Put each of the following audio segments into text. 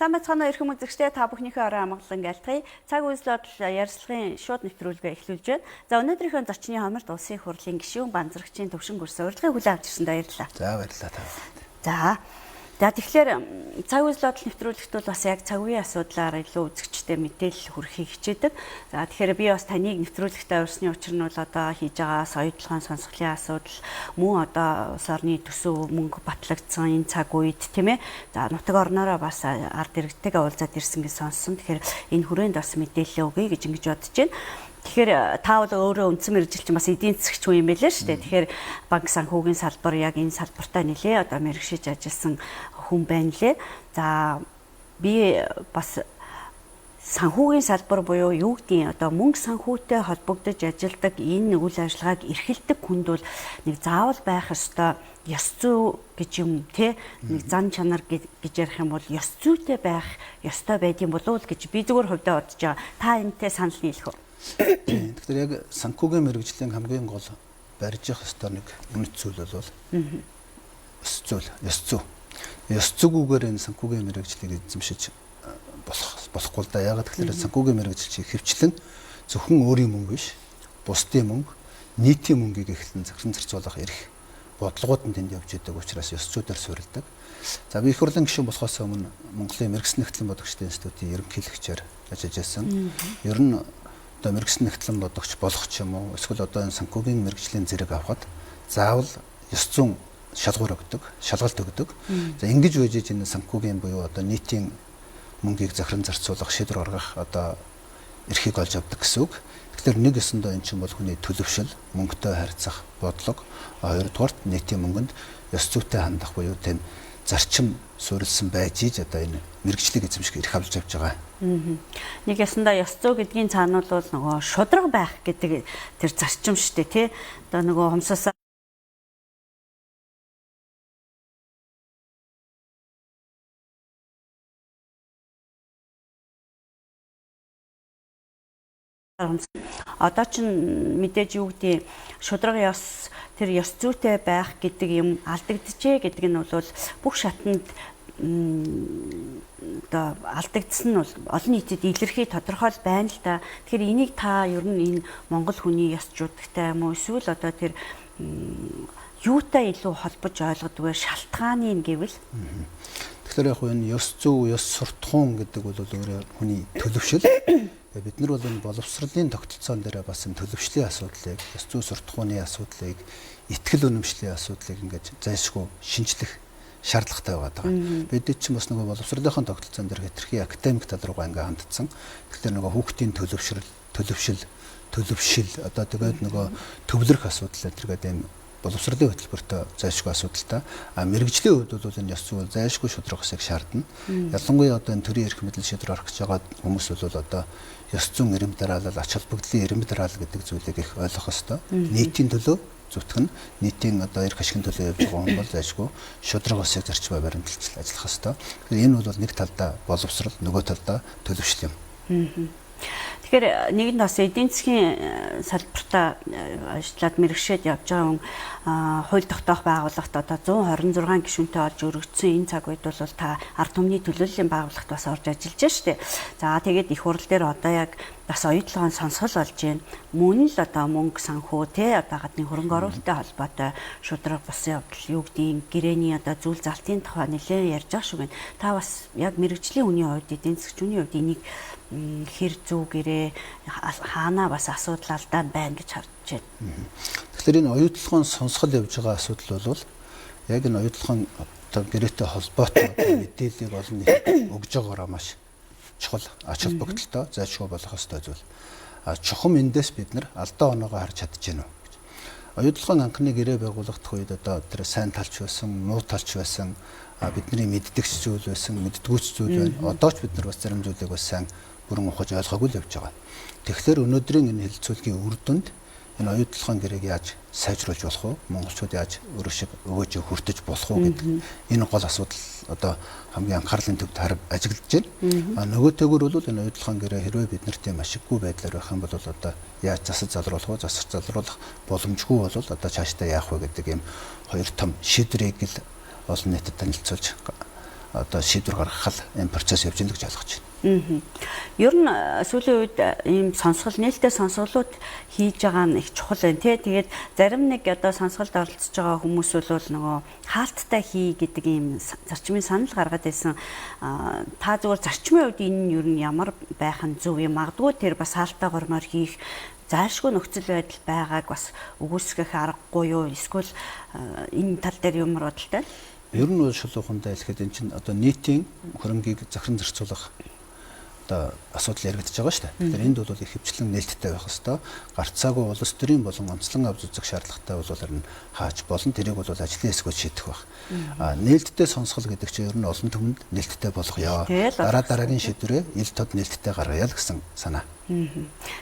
Сайн байцгаана уу эрхэм үзэгчдээ, та бүхнийхээ орой амгалан айлтгая. Цаг үйл бодол ярилцлагын шууд нэвтрүүлгээ эхлүүлж байна. За, өнөөдрийнхөө зочны хоморт Улсын их хурлын гишүүн Банзрагчийн Төвшин Гүрсэн урилгыг хүлээн авч ирсэнд баярлалаа. За, баярлалаа та бүхэнд. За, тэгэхээр цаг үйл бодол нэвтрүүлэгт бол бас яг цаг үеийн асуудлаар илүү үзэгчтэй мэдээлэл хүргэхийг хичээдэг. За, тэгэхээр би бас таныг нэвтрүүлэгтээ урьсны учир нь бол одоо хийж байгаа соёлын сонсголын асуудал, мөн одоо улс орны төсөв мөнгө батлагдсан энэ цаг үед, тийм ээ. За, нутаг орноороо бас ард иргэдтэйгээ уулзаад ирсэн гэж сонссон. Тэгэхээр энэ хүрээнд бас мэдээлэл өгье гэж ингэж бодож байна. Тэгэхээр та бол өөрөө үндсэн мэргэжилчин, бас эдийн засгч хүн юм байлээ шүү дээ. Тэгэхээр банк санхүүгийн салбар, яг энэ салбартаа нэлээ одоо мэргэшиж ажилласан хүн байна лээ. За, би бас санхүүгийн салбар буюу юу гэдгийг, одоо мөнгө санхүүтэй холбогдож ажилладаг энэ үйл ажиллагааг эрхэлдэг хүнд бол нэг заавал байх ёстой ёс зүй гэж юм те, нэг зан чанар гэж ярих юм бол ёс зүйтэй байх ёстой байдсан болов уу гэж би зүгээр хувьдаа бодож байгаа. Та энэтэй санал нийлэх үү? Тэгэхээр яг санхүүгийн мэргэжлийн хамгийн гол барьж явах ёстой нэг үнэт зүйл бол ёс зүй, ёс зүй. Ёс зүйгүйгээр энэ санхүүгийн мэргэжлийг эзэмшиж болохгүй л да. Яг тэгэхээр санхүүгийн мэргэжилчийг хөвчлэн зөвхөн өөрийн мөнгө биш, бусдын мөнгө, нийтийн мөнгийг эхлэн захиран зарцуулах эрх бодлогууд нь тэнд явж идэг учраас ёс зүйдээр суурилдаг. За, би их хурлын гишүүн болохоос өмнө Монголын мэргэсэн нэгтлэн бодогчдын институтын ерөнхийлөгчөөр ажиллаж байсан. Ер нь одоо мэргэсэн нэгтлэн бодогч болох ч юм уу, эсвэл одоо энэ санхүүгийн мэргэжлийн зэрэг авахад заавал ёс зүйн шалгуур өгдөг, шалгалт өгдөг. За, ингэж үеж энэ санхүүгийн буюу одоо нийтийн мөнгийг захиран зарцуулах, шийдвэр гаргах одоо эрхийг олж авдаг гэсэн үг. Тэгэхээр нэг ёсондоо эн чинь бол хүний төлөвшил, мөнгөтэй харьцах бодлого, хоёрдугаарт нийтийн мөнгөнд ёс зүйтэй хандах буюу тийм зарчим суурилсан байж иж одоо энэ мэргэжлийг эзэмших эрх авч явж байгаа. Нэг ясандаа ёс зүй гэдгийн цаана бол нөгөө шудраг байх гэдэг тэр зарчим шүү дээ, тий. Одоо нөгөө хумсаас одоо ч мэдээж юу гэдэг, шудраг ёс, тэр ёс зүйтэй байх гэдэг юм алдагджээ гэдэг нь бол бүх шатанд одоо алдагдсан нь бол олон нийтэд илэрхий тодорхой байна л да. Тэгэхээр энийг та ер нь энэ Монгол хүний ёс жуудагтай юм уу, эсвэл одоо тэр юутай илүү холбож ойлгодог вэ, шалтгааны нь гэвэл? Тэгэхээр яг энэ ёс зүй, ёс суртахуун гэдэг бол өөрөө хүний төлөвшил. Тэгээ бид нар бол энэ боловсролын тогтолцоон дээр бас энэ төлөвшлийн асуудлыг, ёс зүй суртахууны асуудлыг, итгэл үнэмшлийн асуудлыг ингээд зайлшгүй шинжлэх шаардлагатай байгаа. Бид чинь бас нөгөө боловсролынхон тогтолцоон дээр хэтэрхий академик тал руугаа ингээд хандсан. Тэгэхээр нөгөө хүүхдийн төлөвшил одоо тэгээд нөгөө төвлөрөх асуудал энэ ийм боловсролын хөтөлбөртөө зайлшгүй асуудалтай. А мэргэжлийн хувьд бол энэ ёс зүй зайлшгүй шудраг ёсыг шаардна. Ялангуяа одоо энэ төрийн эрх мэдэл шийдвэр гаргах гэж байгаа хүмүүс бол одоо ёс зүйн эрэмб дараалал, ач холбогдлын эрэмб дараалал гэдэг зүйлийг их ойлгох ёстой. Нийтийн төлөө зүтгэн, нийтийн одоо эрх ашигын төлөө явж байгаа хүн бол зайлшгүй шудраг ёсыг зарчмаа баримталж ажиллах ёстой. Тэгэхээр энэ бол нэг талдаа боловсрол, нөгөө талдаа төлөвшил юм. Тэгэхээр нэг нь бас эдийн засгийн салбартаа ажиллаад мэрэгшээд явж байгаа хүн, хууль тогтоох байгууллагт одоо 126 гишүүнтэй олж өргөдсөн энэ цаг үед бол та ард түмний төлөөллийн байгууллагт бас орж ажиллаж байна шүү дээ. За, тэгээд их хурл дээр одоо яг бас оюутлогын сонсгол болж байна. Мөн л одоо мөнгө санхүү те, одоо гадны хөрөнгө оруулалттай холбоотой шудраг бус явдал, юу гэдгийг, гэрээний одоо зүйл залтын тухай нэлээд ярьж байгаа шүү гэн. Та бас яг мэрэгжлийн хүний хувьд, эдийн засгч хүний хувьд энийг хэр зөв гэрээ, хаанаа бас асуудал алдаа байна гэж харж байна? Тэгэхээр энэ оюутлогын сонсгол явж байгаа асуудал бол яг энэ оюутлогын одоо гэрээтэй холбоотой мэдээллийг олон нийтэд өгж байгаараа маш чухал, ач холбогдолтой, зайлшгүй болох ёстой зүйл. А чухам эндээс бид нар алдаа оноогоо харж чадж гэнэ үү гэж. Оюутлогын анхны гэрээ байгуулагдах үед одоо тэр сайн талч байсан, муу талч байсан, бидний мэддэгч зүйл байсан, мэддгүүч зүйл байна. Одоо ч бид нар бас зарим зүйлийг бас сайн бүрэн ухаж ойлгоогүй л явж байгаа. Тэгэхээр өнөөдрийн энэ хэлэлцүүлгийн үр дүнд энэ оюутлогын гэрээг яаж сайжруулж болох вэ? Монголчууд яаж өөрөө шиг өгөөж хүртэж болох уу гэдэг энэ гол асуудал одоо хамгийн анхаарлын төвд ажиглаж байна. А нөгөөтэйгөр бол энэ оюутлогын гэрээ хэрвээ бид нарт тийм ашиггүй байдлаар байх юм бол одоо яаж засаж залруулах вэ? Засаж залруулах боломжгүй бол одоо цаашдаа яах вэ гэдэг ийм хоёр том шийдвэрийг л олон нийтэд танилцуулж одоо шийдвэр гаргах л энэ процесс явж байна гэж ойлгож байна. Ер нь сүүлийн үед ийм сонсгол, нээлттэй сонсголууд хийж байгаа нь их чухал байна тий. Тэгээд зарим нэг одоо сонсголд оролцож байгаа хүмүүс бол нөгөө хаалттай хий гэдэг ийм зарчмын санал гаргаад байсан. Та зүгээр зарчмын хувьд энэ нь ер нь ямар байх нь зөв юм? Магадгүй тэр бас хаалттай гормоор хийх зайлшгүй нөхцөл байдал байгааг бас үгүйсгэх аргагүй юу? Эсвэл энэ тал дээр ямар бодолтой? Ер нь бол шулуухандаа хэлэхэд энэ чинь одоо нийтийн хөрөнгийг захиран зарцуулах одоо асуудал яригдж байгаа шүү дээ. Тэгэхээр энд бол их хвчлэн нээлттэй байх ёстой. Гарцаагүй улс төрийн болон онцлон авч үзэх шаардлагатай бол харин хаач болон тэрийг бол ажлын хэсгүүд шийдэх байх. Нээлттэй сонсгол гэдэг чинь ер нь олон түмэнд нээлттэй болгоё. Дараа дараагийн шийдвэрээ ил тод нээлттэй гаргая л гэсэн санаа.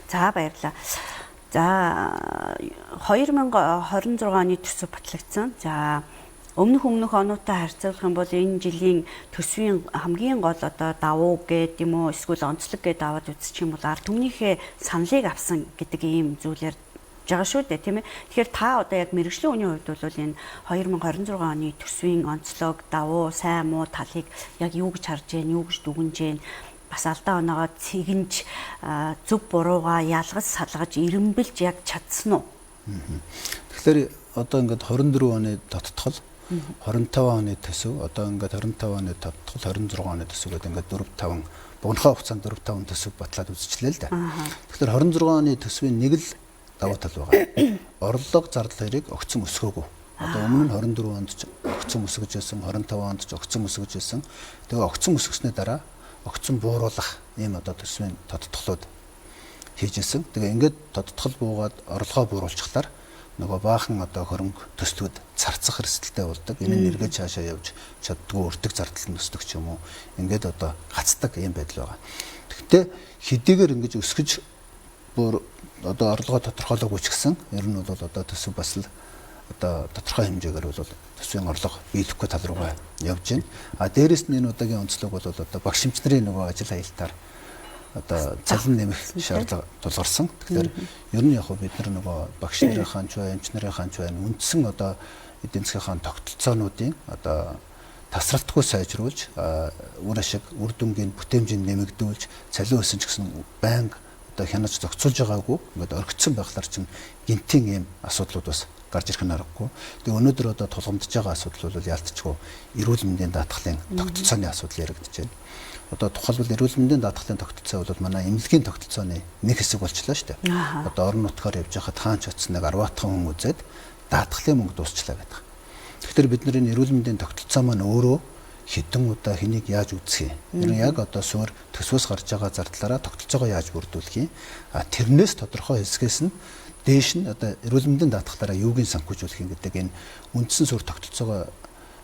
За баярлалаа. За 2026 оны төсөв батлагдсан. За өмнөх оноотой харьцуулах юм бол энэ жилийн төсвийн хамгийн гол одоо давуу гэдэг юм уу эсвэл онцлог гэдээ аваад үзчих юм бол ард түмнийхээ саналыг авсан гэдэг ийм зүйлээр байгаа шүү дээ, тийм ээ. Тэгэхээр та одоо яг мэргэжлийн үеийн хувьд бол энэ 2026 оны төсвийн онцлог, давуу, сайн муу талыг яг юу гэж харж байна, юу гэж дүгнж байна? Бас алдаа оноогоо цэгэнж зөв буруугаа ялгаж салгаж эренбэлж яг чадсан уу? Тэгэхээр одоо ингээд 24 оны тоттгол 25 оны төсөв, одоо ингээд 25 оны тоттгол 26 оны төсөв гэдэг ингээд 4 5 богинохоо хугацаанд 4 5 төсөв батлаад үзчихлээ л да. Тэгэхээр 26 оны төсвийн нэг л давуу тал байгаа. Орлого зардал хоёрыг огцом өсгөөгүй. Одоо өмнө нь 24 онд ч огцом өсгөж байсан, 25 онд ч огцом өсгөж байсан. Тэгээ огцом өсгснээ дараа огцом бууруулах ийм одоо төсвийн тодтголууд хийж исэн. Тэгээ ингээд тодтгол буугаад орлогоо бууруулчихлаар нөгөө баахан одоо хөрөнгө төслүүд царцах эрсдэлтэй болдог. Энэ нь эргэж цаашаа явж чаддгүй өртөг зардал нь өсдөг ч юм уу. Ингээд одоо гацдаг ийм байдал байгаа. Гэхдээ хэдийгээр ингэж өсгөж бүр одоо орлогоо тодорхойлоогүй ч гэсэн ер нь бол одоо төсөв бас л одоо тодорхой хэмжээгээр бол төсвийн орлого биелэхгүй тал руугаа явж байна. А дээрэс нь энэ удаагийн онцлог бол одоо багш эмч нарын нөгөө ажил аялтаар одоо цалин нэмэх шаардлага тулгарсан. Тэгэхээр ер нь яг бид нар нөгөө багш нарынхаа ч бай, эмч нарынхаа ч бай үндсэн одоо эдийн засгийнхаа тогтолцоонуудын одоо тасралтгүй сайжруулж, үр ашиг, үр дүнгийн бүтээмжийг нэмэгдүүлж, цалин өсөн ч гэсэн байнга одоо хянаж зохицуулж байгаагүй ингээд орхицсон байхлаар чинь гинтийн ийм асуудлууд бас гарч ирэх нь аргагүй. Тэгээ өнөөдөр одоо тулгамдж байгаа асуудал бол яалтчгүй эрүүл мэндийн даатгалын тогтолцооны асуудал яригдж байна. Одоо тухайлбал эрүүл мэндийн даатгалын тогтолцоо бол манай эмнэлгийн тогтолцооны нэг хэсэг болчлоо шүү дээ. Одоо орон нутгаар явж байхад хаанч очсон нэг 10-хан хүн үзээд даатгалын мөнгө дуусчлаа гэдэг. Тэгэхээр бид нар энэ эрүүл мэндийн тогтолцоо маань өөрөө хэдэн удаа хэнийг яаж үзэх юм? Тэр нь яг одоо суурь төсвөөс гарч байгаа зардлаараа тогтолцоогоо яаж бүрдүүлэх юм? А тэрнээс тодорхой хэсгээс нь дээш нь одоо эрүүл мэндийн даатгалаараа юуг нь санхүүжүүлэх юм гэдэг энэ үндсэн суурь тогтолцоогоо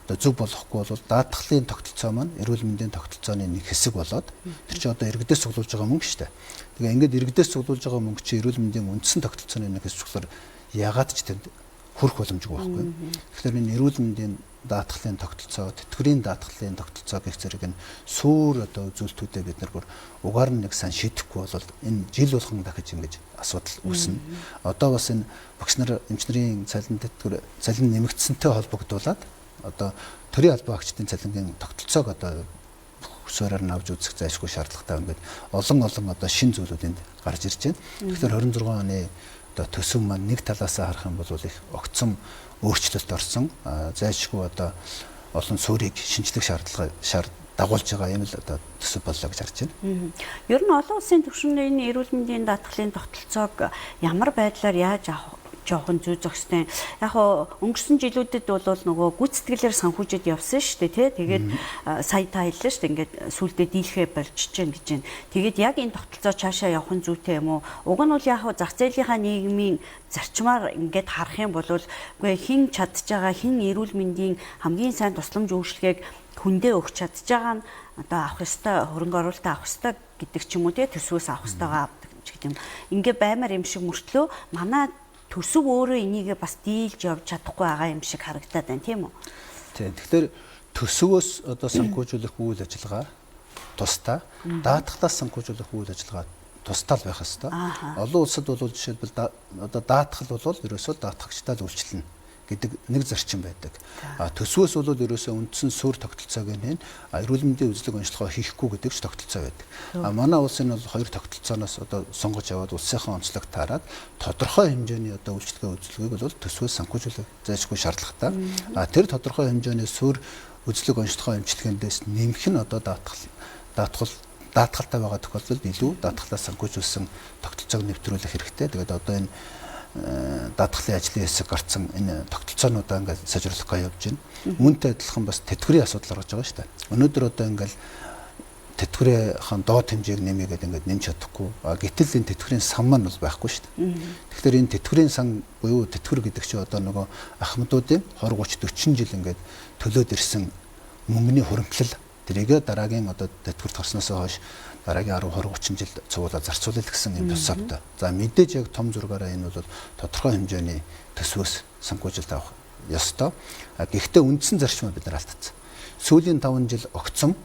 одоо зөв болохгүй бол даатгалын тогтолцоо маань эрүүл мэндийн тогтолцооны нэг хэсэг болоод тэр чинь одоо иргэдээс цуглуулж байгаа мөнгө шүү дээ. Тэгээ ингээд иргэдээс цуглуулж байгаа мөнгө чинь эрүүл мэндийн үндсэн тогтолцооны нэг хэсэг болохоор ягаад ч тэнд хүрэх боломжгүй байхгүй. Тэгэхээр энэ эрүүл мэндийн даатгалын тогтолцоо, тэтгэврийн даатгалын тогтолцоо гэх зэрэг энэ суур одоо үзүүлэлтүүдээ бид нар бүр угаар нь нэг сан шийдэхгүй бол энэ жил болгон дахиж ингэж асуудал үүснэ. Одоо бас энэ багш нар, эмч нарын цалин тэтгэвэр цалин нэмэгдсэнтэй холбогдуулаад одоо төрийн албан агчдын цалингийн тогтолцоог одоо суурьаар нь авч үзэх зайлшгүй шаардлагатай ингээд олон одоо шин зүйлүүд энд гарч ирж байна. Тэгэхээр 26 оны одоо төсөв маань нэг талаасаа харах юм бол их огцом өөрчлөлт орсон. Зайлшгүй одоо олон суурийг шинжлэх шаардлага дагуулж байгаа юм л одоо төсөв боллоо гэж харж байна. Ер нь олон улсын түвшинд энэ эрүүл мэндийн даатгалын тогтолцоог ямар байдлаар яаж авах жоохон зүй зохистой. Яг хоо өнгөрсөн жилүүдэд бол нөгөө гүйцэтгэлээр санхүүжид явсан шүү дээ, тий. Тэгээд сая та хэллээ шүү дээ, ингээд сүулдэ дийлхээ болчихж гэн гэж байна. Тэгээд яг энэ тогтолцоо цаашаа явах нь зүйтэй юм уу? Уг нь бол яг хоо зах зээлийнхаа нийгмийн зарчмаар ингээд харах юм бол үгүй хэн чадж байгаа, хэн эрүүл мэндийн хамгийн сайн тусламж үйлчилгээг хүндээ өгч чадж байгаа нь одоо авах ёстой, хөрөнгө оруулалтаа авах ёстой гэдэг ч юм уу, тий, төсвөөс авах ёстойгоо авдаг ч гэдэг юм. Ингээ баймар юм шиг мөртлөө манай төсөв өөрөө энийгээ бас дийлж явж чадахгүй байгаа юм шиг харагдаад байна, тийм үү? Тийм. Тэгэхээр төсвөөс одоо санхүүжүүлэх үйл ажиллагаа тусдаа, даатгалаас санхүүжүүлэх үйл ажиллагаа тусдаа л байх ёстой. Олон улсад бол жишээлбэл одоо даатгал бол ерөөсөө даатгагчдаа л үйлчилнэ гэдэг нэг зарчим байдаг. А төсвөөс бол ерөөсөө үндсэн суурь тогтолцоог нь эрүүл мэндийн үзлэг онцлогоо хийхгүй гэдэг ч тогтолцоо байдаг. А манай улсын бол хоёр тогтолцооноос одоо сонгож аваад улсынхаа онцлог таарад тодорхой хэмжээний одоо үйлчилгээ үзлэгийг бол төсвөөс санхүүжүүлэх зайлшгүй шаардлагатай. А тэр тодорхой хэмжээний суурь үзлэг онцлогоо эмчилгээндээс нэмэх нь одоо даатгалтай байгаа тохиолдолд илүү даатгалаас санхүүжүүлсэн тогтолцоог нэвтрүүлэх хэрэгтэй. Тэгээд одоо энэ даатгалын ажлын хэсэг гарцсан энэ тогтолцоонуудаа ингээд сайжруулах гэж явж байна. Үүнтэй адилхан бас тэтгэврийн асуудал гарч байгаа шүү дээ. Өнөөдөр одоо ингээд тэтгэврийн доод хэмжээг нэмье гэдэг ингээд нэмж чадахгүй. Гэтэл энэ тэтгэврийн сан маань бол байхгүй шүү дээ. Тэгэхээр энэ тэтгэврийн сан буюу тэтгэвэр гэдэг чинь одоо нөгөө ахмадуудын 20 30 40 жил ингээд төлөөд ирсэн мөнгөний хуримтлал тэрийг дараагийн одоо тэтгэврт гарснаасаа хойш дараагийн 10 20 30 жил цугуулаад зарцуулъя гэсэн юм философитой. За мэдээж яг том зургаараа энэ бол тодорхой хэмжээний төсвөөс санхүүжилт авах ёстой. Гэхдээ үндсэн зарчмаа бид нар алдсан. Сүүлийн 5 жил огцом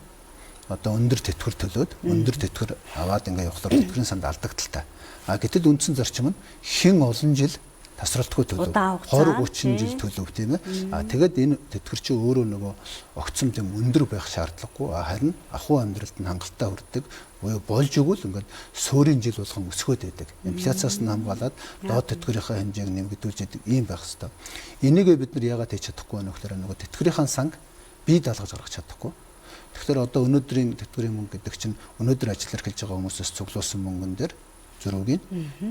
одоо өндөр тэтгэвэр төлөөд өндөр тэтгэвэр аваад ингээ явахлаар тэтгэврийн санд алдагдaltaй. Гэтэл үндсэн зарчим нь хэн олон жил тасралтгүй төлөв 20 30 жил төлөв тийм ээ. Тэгээд энэ тэтгэвэр чинь өөрөө нөгөө огцом тийм өндөр байх шаардлагагүй. Харин ахуй амьдралд нь хангалттай хүрдэг. Буюу болж өгвөл ингээд суурийн жил болгон өсгөөд байдаг. Инфляциас нь хамгаалаад доод тэтгэврийнхаа хэмжээг нэмэгдүүлж яадаг ийм байх хэвээр. Энийг бид нар яагаад хийж чадахгүй байна вэ гэхээр нөгөө тэтгэврийнхаа санг бие даалгаж гаргах чадахгүй. Тэгэхээр одоо өнөөдрийн тэтгэврийн мөнгө гэдэг чинь өнөөдөр ажил эрхэлж байгаа хүмүүсээс цуглуулсан мөнгөн дээр зөрүүгийн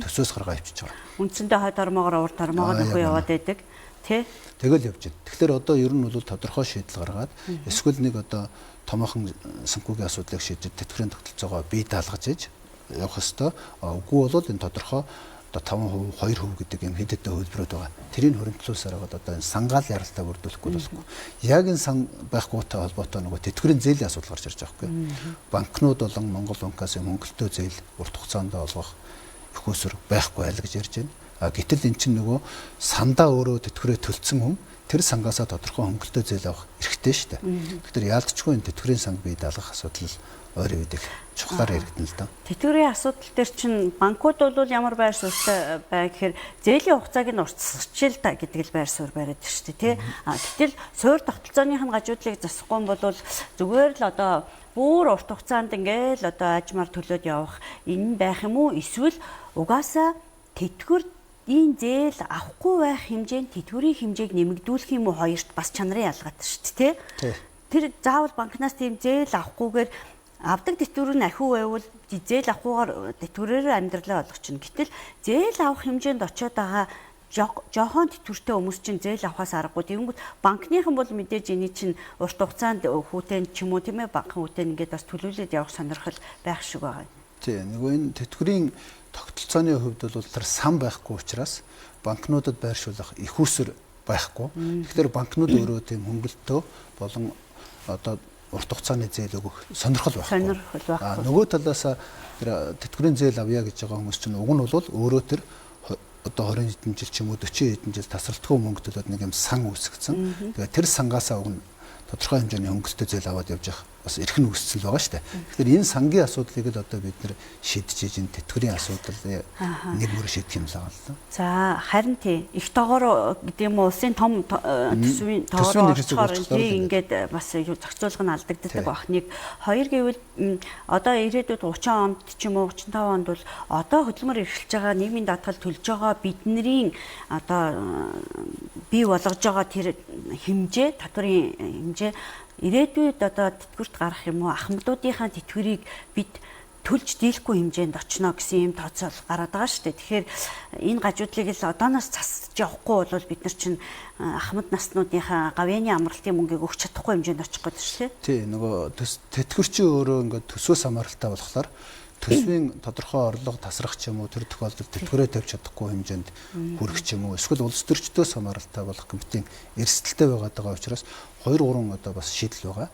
төсөөс гаргаа авчиж байгаа. Үндсэндээ хойд ормоогоор урд ормоогоор нөхөө яваад байдаг тий. Тэгэл явж байна. Тэгэхээр одоо ер нь бол тодорхой шийдэл гаргаад эсвэл нэг одоо томоохон санхүүгийн асуудлыг шийдэж тэтгэврийн тогтолцоогоо бие даалгаж иж явах ёстой. Үгүй бол энэ тодорхой одоо 5%, 2% гэдэг юм хэд хэдэн хөлбөрүүд байгаа. Тэрийг хөрөнгөлүүлсээр байгаад одоо энэ сангаал яралтай бүрдүүлэхгүй болохгүй. Яг энэ сан байхгүйтэй холбоотой нөгөө тэтгэврийн зээлийн асуудал гарч ирж байгаа байхгүй. Банкнууд болон Монгол банкаас юм хөнгөлтөө зээл урт хугацаанд олгох их усүр байхгүй айл гэж ярьж байна. Гэтэл эн чинь нөгөө сандаа өөрөө тэтгэврээ төлцсөн хүн тэр сангаасаа тодорхой хөнгөлтөө зээл авах эрхтэй шүү дээ. Тэгэхээр яалтчгүй энэ тэтгэврийн санг бие даалгах асуудал ойрын үед их чухлаар яригдана л да. Тэтгэврийн асуудал дээр чинь банкуд бол ямар байр суурьтай бай гэхээр зээлийн хугацааг нь уртасгах л та гэдэг л байр суурь бариад шүү дээ тий. Гэтэл суурь тогтолцооных нь гажуудлыг засахгүй бол зүгээр л одоо бүр урт хугацаанд ингээл одоо ажмаар төлөөд явах энэ байх юм уу? Эсвэл угаасаа тэтгэвэр ийм зээл авахгүй байх хэмжээнд тэтгэврийн хэмжээг нэмэгдүүлэх юм уу хоёрт бас чанарын ялгаатай шүү дээ тий. Тэр заавал банкнаас тийм зээл авахгүйгээр авдаг тэтгэвэр нь ахиу байвал зээл авахгүйгээр тэтгэврээр амьдралаа олгочихно. Гэтэл зээл авах хэмжээнд очиод байгаа жохон тэтгэвртэй хүмүүс чинь зээл авахаас аргагүй. Тэгэнгүүт банкныхан бол мэдээж эний чинь урт хугацаанд хүүтэй ч юм уу тийм ээ банкны хүүтэй ингээд бас төлөвлөд явах сонирхол байх шиг байгаа. Тий, нөгөө энэ тэтгэврийн тогтолцооны хувьд бол тэр сан байхгүй учраас банкнуудад байршуулах их усүр байхгүй. Тэгэхээр банкнууд өөрөө тийм хөнгөлтөө болон одоо урт хугацааны зээл өгөх сонирхол байхгүй. Нөгөө талаас тэр тэтгэврийн зээл авъя гэж байгаа хүмүүс чинь уг нь бол өөрөө тэр одоо 20 хэдэн жил ч юм уу 40 хэдэн жил тасралтгүй мөнгө төлөөд нэг юм сан үүсгэсэн. Тэгээд тэр сангаасаа уг нь тодорхой хэмжээний хөнгөлтөө зээл аваад явж явах бас эрх нь үүссэн л байгаа шүү дээ. Тэгэхээр энэ сангийн асуудлыг л одоо бид нэр шийдэж иж энэ тэтгэврийн асуудал нэг мөр шийдэх юм л байгаа л да. За харин тий их тоогоор гэдэг юм уу улсын том төсвийн тоогоор очихоор тий ингээд бас зохицуулга нь алдагддаг байх. Нэг хоёр гэвэл одоо ирээдүйд 30 онд ч юм уу 35 онд бол одоо хөдөлмөр эрхэлж байгаа нийгмийн даатгал төлж байгаа бидний одоо бий болгож байгаа тэр хэмжээ татварын хэмжээ ирээдүйд одоо тэтгэврт гарах юм уу ахмадуудынхаа тэтгэврийг бид төлж дийлэхгүй хэмжээнд очно гэсэн юм тооцоол гараад байгаа шүү дээ. Тэгэхээр энэ гажуудлыг л одооноос засаж явахгүй бол бид нар чинь ахмад наснуудынхаа гавьяаны амралтын мөнгийг өгч чадахгүй хэмжээнд очих гээд шүү дээ. Тий, нөгөө тэтгэврчин өөрөө ингээд төсвөөс хамааралтай болохоор төсвийн тодорхой орлого тасрах ч юм уу тэр тохиолдолд тэтгэврээ тавьж чадахгүй хэмжээнд хүрэх ч юм уу эсвэл улс төрчдөөс хамааралтай болох гэмтийн эрсдэлтэй байгаад байгаа учраас 2 3 одоо бас шийдэл байгаа.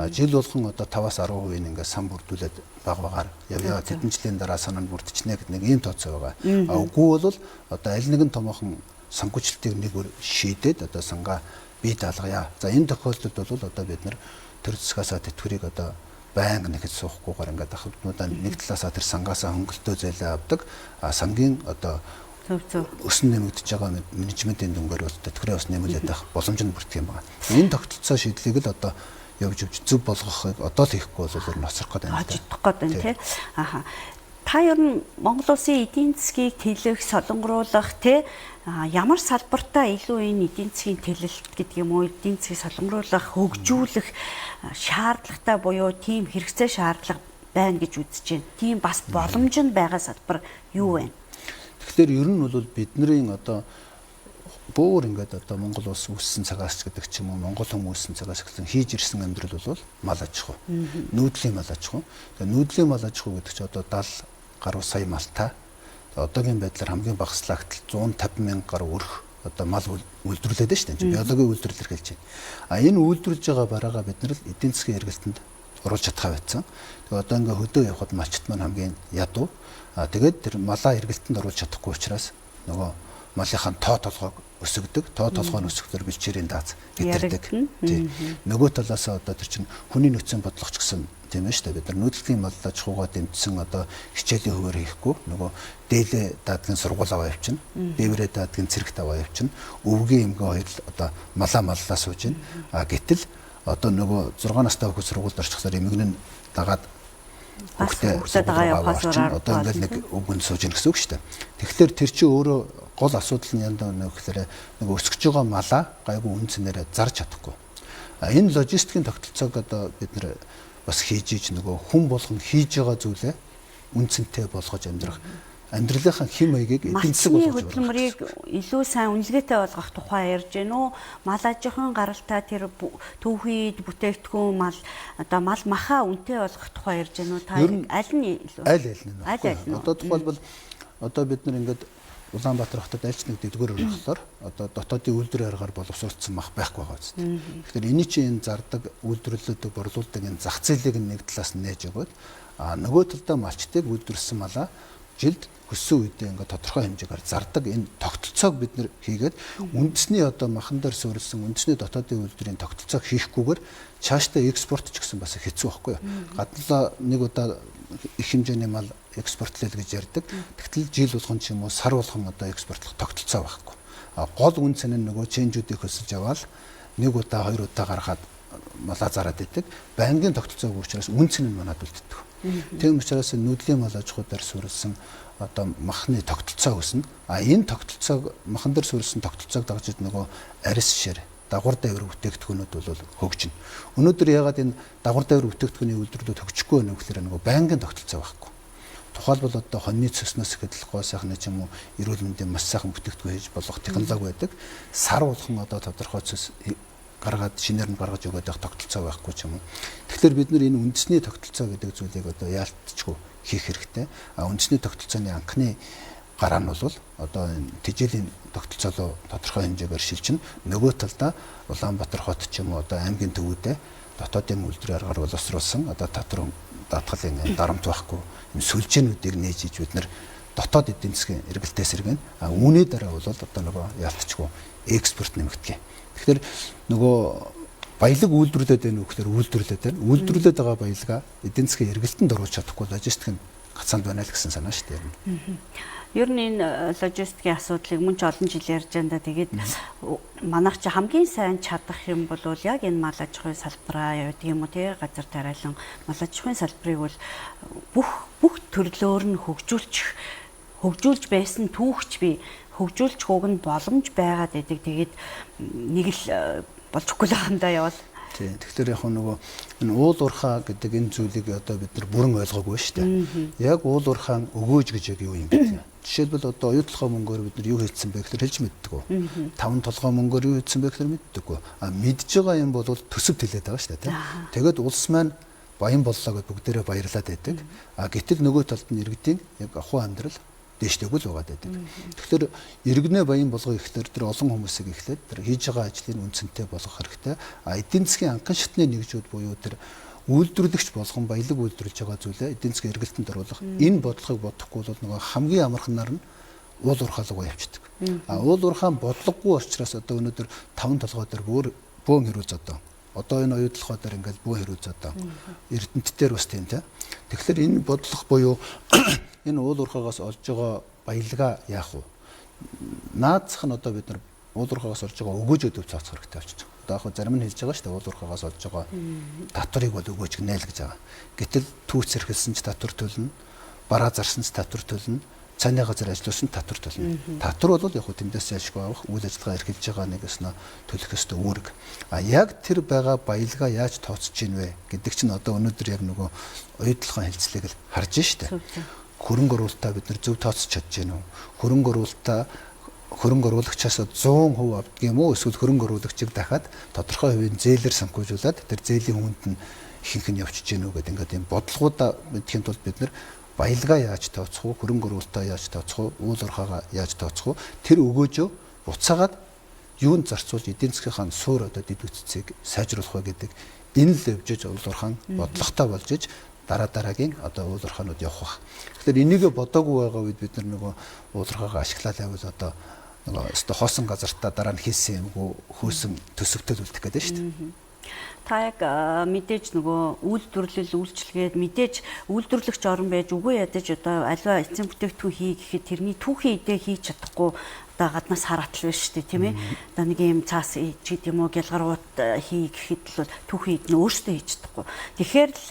Жил болгон одоо 5-аас 10% ингээд сан бүрдүүлээд баг багаар явъя. Тэдэн жилийн дараа санаа нь бүрдчихнэ гэдэг нэг ийм тооцоо байгаа. Үгүй бол одоо аль нэгэн томоохон санхүүжилтийг нэг шийдээд одоо сангаа бие даалгая. За энэ тохиолдолд бол одоо бид нар төр засгаасаа тэтгэврийг одоо байнга нэхэд суухгүйгээр ингээд ахмадуудаа нэг талаасаа тэр сангаасаа хөнгөлтөө зээлээ авдаг. Сангийн одоо Зөв. Өсөн нэмэгдэж байгаа менежментийн дүнгээр бол тэтгэврээ бас нэмэлээд байх боломж нь бүрдэх юм байна. Энэ тогтолцоо шийдлийг л одоо явж зөв болгохыг одоо л хийхгүй бол өөр ноцрох гэдэг юм. Хожигдох гээд байна тий. Аха. Та ер нь Монгол улсын эдийн засгийг тэлэх, солонгоруулах тий ямар салбартаа илүү энэ эдийн засгийн тэлэлт гэдэг юм уу, эдийн засгийг солонгоруулах, хөгжүүлэх шаардлагатай буюу тийм хэрэгцээ шаардлага байна гэж үзэж байна. Тийм бас боломж нь байгаа салбар юу вэ? Тэгэхээр ер нь бол бидний одоо бүр ингээд одоо Монгол улс үүссэн цагаас ч гэдэг ч юм уу, Монгол хүмүүс үүссэн цагаас эхлэн хийж ирсэн амьдрал бол мал аж ахуй. Нүүдлийн мал аж ахуй. Тэгээ нүүдлийн мал аж ахуй гэдэг чинь одоо 70 гаруй сая малтай. Одоогийн байдлаар хамгийн бага слагтал 150 мянга гаруй өрх одоо мал үйлдвэрлээд байна шүү дээ. Биологийн үйлдвэрлэл эрхэлж байна. А энэ үйлдвэрлэж байгаа бараагаа бид нар л эдийн засгийн эргэлтэнд оруулж чадхаа байсан. Тэгээ одоо ингээ хөдөө явхад малчт маань хамгийн ядуу. А тэгээд тэр малаа эргэлтэнд оруулж чадахгүй учраас нөгөө малынхаа тоо толгойг өсгдөг. Тоо толгой нь өсгөхлөөр бэлчээрийн дааз гитэрдэг. Тийм. Нөгөө талаас одоо тэр чинь хүний нөөцийн бодлого ч гэсэн тийм ээ шүү дээ. Бид нар нүүдлийн мал аж ахуйгаа дэмжсэн одоо хичээлийн хуваар хийхгүй нөгөө дээлээ даадгийн сургууль аваа явчихна. Дээврээ даадгийн цэрэгт аваа явчихна. Өвгийн эмгэн хоёр л одоо маллаа сууж байна. А гэтэл одоо нөгөө 6 настай хүүхэд сургуульд орчихлоор эмгэн нь дагаад хүүхдээ дагаа явахаас одоо ингээл нэг өвгөнд сууж ийн гэсэн үг шүү дээ. Тэгэхээр тэр чинь өөрөө гол асуудал нь яндаа нэ гэхээр нөгөө өсгөж байгаа малаа гайгүй үн цэнээрээ зарж чадахгүй. А энэ логистикийн тогтолцоог одоо бид нэр бас хийж иж нөгөө хүн болгон хийж байгаа зүйлээ үн цэнтэй болгож амьдрах амьдралынхаа хэм маягийг эдийн засаг болгож хөдөлмөрийг илүү сайн үнэлгээтэй болгох тухай ярьж гэнэ үү? Мал аж ахуйн гаралтай тэр түүхийд бүтээгдэхүүн мал одоо мал махаа үнэтэй болгох тухай ярьж гэнэ үү? Та аль нь илүү? Аль аль нь. Одоо тухайлбал одоо бид нар ингээд Улаанбаатар хотод аль ч нэг дэдгүүр өргөхлөөр одоо дотоодын үйлдвэр аргаар боловсруулсан мах байхгүй байгаа үст. Тэгэхээр энэ чинь энэ зардаг, үйлдвэрлэдэг, борлуулдаг энэ зах зээлийг нэг талаас нь нээж өгөөд а нөгөө талдаа малчтыг үйлдвэрлэсэн малаа жилд хөссөн үедээ ингээд тодорхой хэмжээгээр зардаг энэ тогтолцоог бид нэр хийгээд үндэсний одоо махан дээр суурилсан үндэсний дотоодын үйлдвэрийн тогтолцоог хийхгүйгээр цаашдаа экспорт ч гэсэн бас хэцүү байхгүй юу. Гадналаа нэг удаа их хэмжээний мал экспортлол гэж ярьдаг. Тэгтэл жил болгон ч юм уу сар болгон одоо экспортлох тогтолцоо байхгүй. А гол үн цэн нь нөгөө ченжүүдийг хөсөж аваад нэг удаа хоёр удаа гаргаад малаа зараад идэг. Байнгын тогтолцоог учраас үн цэн нь манад үлддэг. Тийм учраас нүүдлийн мал аж ахуй дээр суурилсан одоо махны тогтолцоо өснө. А энэ тогтолцоог махан дээр суурилсан тогтолцоог дагаж нөгөө арьс шир дагвар дайвар бүтээгдэхүүнүүд бол хөгжинэ. Өнөөдөр ягаад энэ дагвар дайвар бүтээгдэхүүний үйлдвэрлэлүүд хөгжихгүй байна вэ гэхээр нөгөө байнгын тогтолцоо байхгүй. Тухайлбал одоо хоньны цөснөөс эхэлж гоо сайхны ч юм уу эрүүл мэндийн маш сайхан бүтээгдэхүүн хийж болох технологи байдаг. Сар болгон одоо тодорхой цөс гаргаад шинээр нь гаргаж өгöd байх тогтолцоо байхгүй ч юм уу. Тэгэхээр бид нар энэ үндэсний тогтолцоо гэдэг зүйлийг одоо яалтчгүй хийх хэрэгтэй. А үндэсний тогтолцооны анхны гараа нь бол одоо энэ тэжээлийн тогтолцоо руу тодорхой хэмжээгээр шилжинэ. Нөгөө талдаа Улаанбаатар хот ч юм уу одоо аймгийн төвүүдээ дотоодын үйлдвэрийн аргаар боловсруулсан одоо татвар даатгалын дарамт байхгүй юм сүлжээнүүдийг нээж иж бид нар дотоод эдийн засгийн эргэлтээс иргэн. А үүний дараа бол одоо нөгөө яалтчгүй экспорт нэмэгдэх. Тэгэхээр нөгөө баялаг үйлдвэрлээд байна уу гэхээр үйлдвэрлээд байна. Үйлдвэрлээд байгаа баялгаа эдийн засгийн эргэлтэнд оруулж чадахгүй логистик нь гацаанд байна л гэсэн санаа шүү дээ. Ер нь энэ логистикийн асуудлыг мөн ч олон жил ярьж байна да. Тэгээд манайх чи хамгийн сайн чадах юм бол яг энэ мал аж ахуйн салбараа явдаг юм уу те газар тариалан мал аж ахуйн салбарыг бол бүх төрлөөр нь хөгжүүлж байсан түүхч би хөгжүүлж хүүг нь боломж байгаад байдаг. Тэгээд нэг л болж өгөхгүй л юм да явал. Тийм. Тэгэхээр яг нөгөө энэ уул уурхаа гэдэг энэ зүйлийг одоо бид нар бүрэн ойлгоогүй шүү дээ. Яг уул уурхаан өгөөж гэж яг юу юм бэ? Жишээлбэл одоо оюутлогоо мөнгөөр бид нар юу хийсэн бэ гэхээр хэлж мэддэггүй. Таван толгой мөнгөөр юу хийсэн бэ гэхээр мэддэггүй. А мэдж байгаа юм бол төсөв тэлээд байгаа шүү дээ, тийм. Тэгээд улс маань баян боллоо гэд бүгдээрээ баярлаад байдаг. А гэтэл нөгөө талд нь иргэдийн яг ахуй амьдрал дээштэйг л байгаад байдаг. Тэгэхээр иргэнээ баян болгох ихлээр тэр олон хүмүүсийг эхлээд тэр хийж байгаа ажлыг үнцэнтэй болгох хэрэгтэй. А эдийн засгийн анхан шатны нэгжүүд буюу тэр үйлдвэрлэгч болгон баялаг үйлдвэрлэж байгаа зүйлээ эдийн засгийн эргэлтэнд оруулах энэ бодлогыг бодохгүй бол нөгөө хамгийн амарханаар нь уул уурхаалгаа явчихдаг. А уул уурхаан бодлогогүй учраас одоо өнөөдөр таван толгой дээр бөөн хэрүүл зодоо. Одоо энэ оюутлогоо дээр ингээл бөөн хэрүүл зодоо. Эрдэнэт дээр бас тийм те. Тэгэхээр энэ бодлого буюу энэ уул уурхаагаас олж байгаа баялгаа яах вэ? Наадцах нь одоо бид нар уулуурхаагаас олж байгаа өгөөж өдөв цооцох хэрэгтэй болчихж байгаа. Одоо яг зарим нь хэлж байгаа шүү дээ, уулуурхаагаас олж байгаа татварыг бол өгөөж гинэ л гэж байгаа. Гэтэл түүц эрхэлсэн ч татвар төлнө, бараа зарсан ч татвар төлнө, цайны газар ажиллуулсан татвар төлнө. Татвар бол яг хөө тэндээс яашгүй авах, үйл ажиллагаа эрхэлж байгаа нэг өснө төлөх ёстой үүрэг. А яг тэр байгаа баялгаа яаж тооцож ийн вэ гэдэг чинь одоо өнөөдөр яг нөгөө оюутлогын хэлцлийг л харж штэ. Хөрөнгө оруулалтаа бид нар зөв тооцож чадж гэнэ үү? Хөрөнгө оруулалтаа хөрөнгө оруулагчаас 100% авдаг юм уу? Эсвэл хөрөнгө оруулагчийг дахиад тодорхой хувийн зээлээр санхүүжүүлээд тэр зээлийн хүнд нь ихэнх нь явчихж гэнэ үү гэдэг ингээд юм бодлогоудаа мэдхийн тулд бид нар баялгаа яаж тооцох уу, хөрөнгө оруулалтаа яаж тооцох уу, уул уурхаагаа яаж тооцох уу, тэр өгөөжөө буцаагаад юунд зарцуулж эдийн засгийнхаа суур одоо дэд бүтцийг сайжруулах вэ гэдэг энэ л өвжиж уул уурхаан бодлоготой болж иж дараа дараагийн одоо уул уурхаанууд явах бах. Тэгэхээр энийг бодоогүй байгаа үед бид нар нөгөө уул уурхаагаа ашиглаад байвал одоо нөгөө өстө хоосон газартаа дараа нь хийсэн юмгүй хөөсөн төсөвтэй үлдэх гэдэг шүү дээ. Та яг мэдээж нөгөө үйлдвэрлэл үйлчилгээд мэдээж үйлдвэрлэгч орн байж үгүй ядаж одоо аливаа эцсийн бүтээгдэхүүн хий гэхэд тэрний түүхийн идэ хийж чадахгүй одоо гаднаас хараатал байна шүү дээ, тийм ээ. Одоо нэг юм цаас ч гэдэг юм уу, гялгарууд хий гэхэд л түүхийн идэ нь өөрсдөө хийж чадахгүй. Тэгэхээр л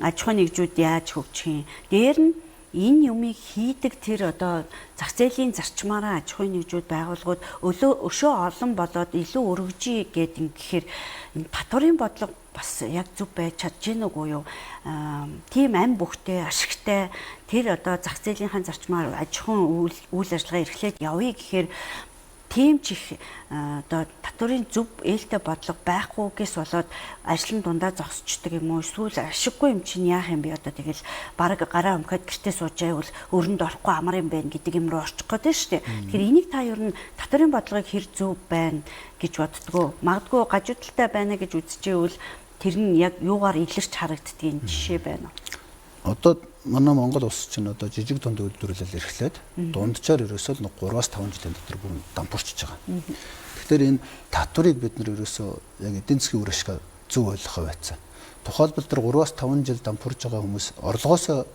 аж ахуйн нэгжүүд яаж хөгжих юм? Дээр нь энэ юмыг хийдэг тэр одоо зах зээлийн зарчмаараа аж ахуйн нэгжүүд байгууллагууд өшөө олон болоод илүү өргөжий гээд ингэхээр энэ татварын бодлого бас яг зөв байж чадж гин үгүй юу? Тийм ам бүхтэй, ашигтай тэр одоо зах зээлийнхаа зарчмаар аж ахуйн үйл ажиллагаа эрхлээд явъя гэхээр тийм ч их одоо татварын зөв ээлтэй бодлого байхгүйгээс болоод ажлын дундаа зогсчдөг юм уу, эсвэл ашиггүй юм чинь яах юм бэ, одоо тэгэл бараг гараа өмхөд гэртээ сууж байвал өрөнд орохгүй амар юм байна гэдэг юм руу орчих гээд байна шүү дээ. Тэгэхээр энийг та ер нь татварын бодлогыг хэр зөв байна гэж боддгоо, магадгүй гажуудалтай байна гэж үзчихвэл тэр нь яг юугаар илэрч харагддгийг жишээ байна уу? Одоо манай Монгол улс чинь одоо жижиг дунд үйлдвэрлэл эрхлээд дунджаар ерөөсөө 3-5 жилийн дотор бүр дампуурчж байгаа. Тэгэхээр энэ татварыг бид нар ерөөсөө яг эдийн засгийн үр ашгаа зөв ойлгохоо байцсан. Тухайлбал тэр 3-5 жил дампуурж байгаа хүмүүс орлогоосоо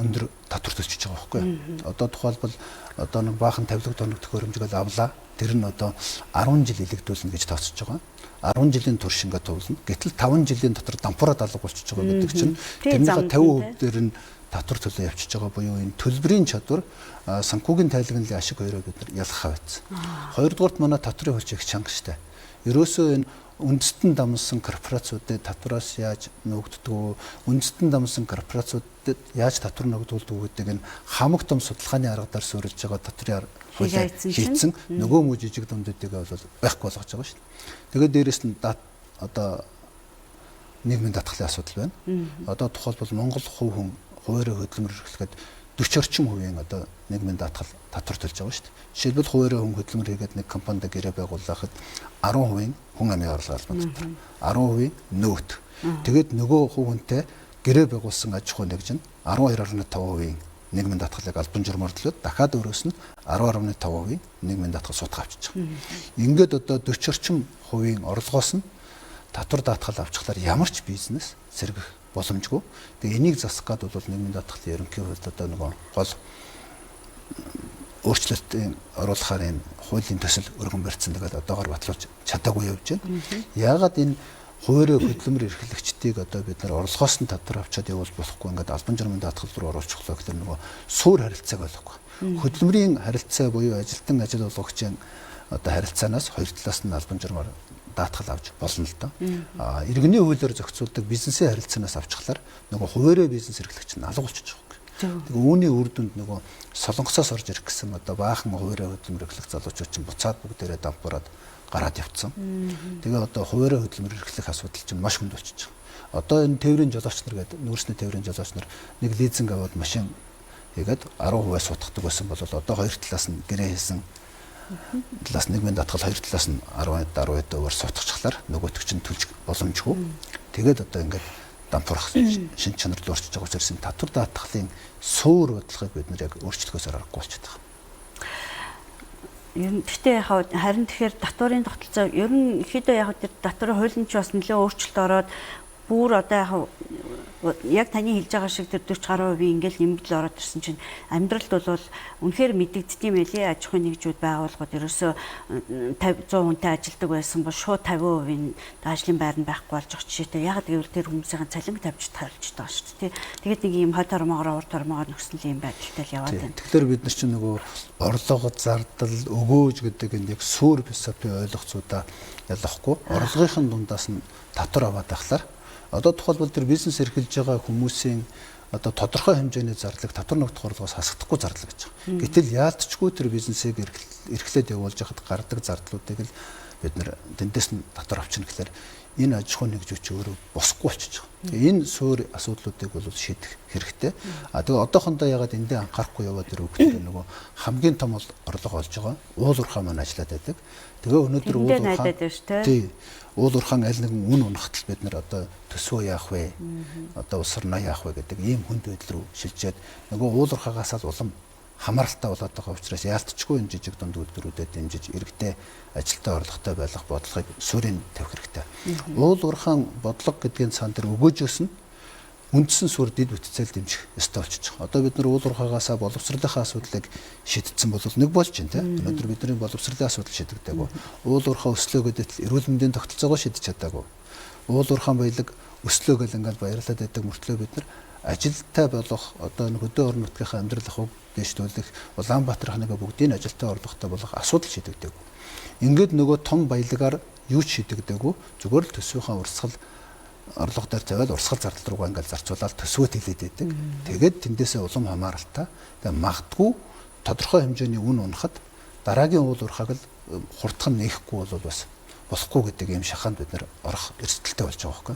өндөр татвар төлчихөж байгаа байхгүй юу? Одоо тухайлбал одоо нэг баахан тавилга тоног төхөөрөмжгөл авлаа. Тэр нь одоо 10 жил илэгдүүлнэ гэж тооцож байгаа. 10 жилийн турш ингээд туулна. Гэтэл 5 жилийн дотор дампуураад алга болчихж байгаа гэдэг чинь тэрнийхээ 50% дээр нь татвар төлөө явчихж байгаа буюу энэ төлбөрийн чадвар санхүүгийн тайлгналын ашиг хоёроо бид нар ялгахаа байцсан. Хоёрдугаарт манай татварын хууль их чанга штэ. Ерөөсөө энэ үндэстэн дамсан корпорациудад татвараас яаж нөөгддөг вэ? Үндэстэн дамсан корпорациудад яаж татвар ногдуулдаг гэдэг энэ хамаг том судалгааны аргадар суурилж байгаа татварын хуулиа хийцэн нөгөө муу жижиг дундуудыг бол байхгүй болгож байгаа шүү дээ. Тэгээд дээрэс нь одоо нийгмийн даатгалын асуудал байна. Одоо тухайлбал Монгол хувь хүн хуваарь хөдөлмөр эрхлэхэд 40 орчим хувийн одоо нийгмийн даатгал татвар төлж байгаа шүү дээ. Жишээлбэл хуваарь хүн хөдөлмөр хийгээд нэг компанид гэрээ байгуулахад 10% хүн амын орлого албан дотор, 10% нөөт. Тэгээд нөгөө хувь хүнтэй гэрээ байгуулсан аж ахуй нэгж нь 12.5% нийгмийн даатгалыг албан журмаар төлөөд дахиад өөрөөс нь 10.5% нийгмийн даатгал сутгаа авчиж байгаа. Ингээд одоо 40 орчим хувийн орлогоос нь татвар даатгал авчихлаар ямар ч бизнес сэргэх боломжгүй. Тэгээ энийг засах гээд бол нийгмийн даатгалын ерөнхий хуульд одоо нөгөө гол өөрчлөлтийн оруулахаар энэ хуулийн төсөл өргөн барьсан. Тэгээд одоогор батлуулж чадаагүй явж байна. Яагаад энэ хуваарь хөдөлмөр эрхлэгчдийг одоо бид нар орлогоос нь татвар авчиад явуул болохгүй ингээд албан журмын даатгал руу оруулчихлаа гэхээр нөгөө суур харилцааг ойлгохгүй. Хөдөлмөрийн харилцаа буюу ажилтан ажил олгогчийн одоо харилцаанаас хоёр талаас нь албан журмаар даатгал авч болно л доо. А иргэний хуулиар зохицуулдаг бизнесийн харилцаанаас авчихлаар нөгөө хуваарь бизнес эрхлэгч нь алга болчихж байгаа. Тэгээ үүний үр дүнд нөгөө Солонгосоос орж ирэх гэсэн одоо баахан хуваарь хөдөлмөр эрхлэх залуучууд чинь буцаад бүгдээрээ дампуураад гараад явцсан. Тэгээ одоо хуваарь хөдөлмөр эрхлэх асуудал чинь маш хүнд болчихж байгаа. Одоо энэ тээврийн жолооч нар гэдэг нүүрсний тээврийн жолооч нар нэг лизинг аваад машин хийгээд 10% сутгадаг байсан бол одоо хоёр талаас нь гэрээ хийсэн талаас нийгмийн даатгал хоёр талаас нь 10% сутгачихлаар нөгөөтг чинь төлж боломжгүй. Тэгээд одоо ингээд дампуурах шин чанар руу орчиж байгаа учраас энэ татвар даатгалын суур бодлогыг бид нар яг өөрчлөхөөс аргагүй болчиход байгаа. Ер нь гэхдээ яг харин тэгэхээр татварын тогтолцоо ер нь ихэдээ яг тэр татварын хуулийн ч бас нэлээд өөрчлөлт ороод Бүр одоо яг таны хэлж байгаа шиг тэр 40 гаруй хувийн ингээл нэмэгдэл ороод ирсэн чинь амьдралд бол үнэхээр мэдэгддэг юм байлээ. Аж ахуйн нэгжүүд байгууллагууд ерөөсөө 50 100 хүнтэй ажилдаг байсан бол шууд 50% ажлын байр нь байхгүй болж байгаа жишээтэй. Яг гэвэл тэр хүмүүсийн цалин тавьж тайлж байгаа шүү дээ. Тэгээд нэг юм хой тормоогоор уур тормоогоор нөхсөн л юм байдалтай л яваад байна. Тэгэхээр бид нар чинь нөгөө орлого, зардал, өгөөж гэдэг энэ яг суурь философи ойлгоцуудаа ялахгүй орлогын дундаас нь татвар аваад ахлаар одоо тухайлбал тэр бизнес эрхэлж байгаа хүмүүсийн одоо тодорхой хэмжээний зардлыг татвар ногдох орлогоос хасагдахгүй зардал гэж байгаа. Гэтэл яалтчгүй тэр бизнесийг эрхлээд явуулж байхад гардаг зардлуудыг л бид нэр тэндээс нь татвар авчна гэхээр энэ аж ахуйн нэгжүүч өөрөө босхгүй болчихж байгаа. Энэ суурь асуудлуудыг бол шийдэх хэрэгтэй. А тэгээ одоохондоо ягаад эндээ анхаарахгүй яваад ирв гэхээр нөгөө хамгийн том орлого олж байгаа уул уурхай маань ажиллаад байдаг. Тэгээ өнөөдөр уул уурхай тий уул уурхаан аль нэгэн үн унахтал бид нар одоо төсвөө яах вэ? Одоо улс орноо яах вэ гэдэг ийм хүнд байдал руу шилжээд нөгөө уул уурхаагаас л улам хамааралтай болоод байгаа учраас яалтчгүй энэ жижиг дунд үйлдвэрүүдэд дэмжиж иргэдээ ажилтаа орлоготой байх бодлогыг суурийг тавих хэрэгтэй. Уул уурхаан бодлого гэдгийн цаан дээр өгөөжөөс нь үндсэн суурь дэд бүтцэл дэмжих ёстой болчих. Одоо бид нар уул уурхаагаасаа боловсролынхаа асуудлыг шийдсэн бол нэг болж байна тийм. Өнөөдөр бидний боловсролын асуудал шийдэгдээгүй. Уул уурхаа өслөө гэдэгт эрүүл мэндийн тогтолцоогоо шийдэж чадаагүй. Уул уурхаан баялаг өслөө гэл ингээл баярлаад байдаг мөртлөө бид нар ажилтай болох одоо нэг хөдөө орон нутгийнхаа амьдрал ахуйг дэвшүүлэх Улаанбаатар ханыг бүгдийг ажилтай орлоготой болох асуудал шийдэгдээгүй. Ингээд нөгөө том баялагаар юу ч шийдэгдээгүй. Зүгээр л төсвийнхаа урсгал орлого дээр тавиад урсгал зардал руугаа ингээл зарцуулаад төсвөө тэлээд байдаг. Тэгээд тэндээсээ улам хамааралтай. Тэгээд магадгүй тодорхой хэмжээний үн унахад дараагийн уул уурхайг л хурдхан нээхгүй бол бас болохгүй гэдэг ийм шахаанд бид нэр орох эрсдэлтэй болж байгаа байхгүй.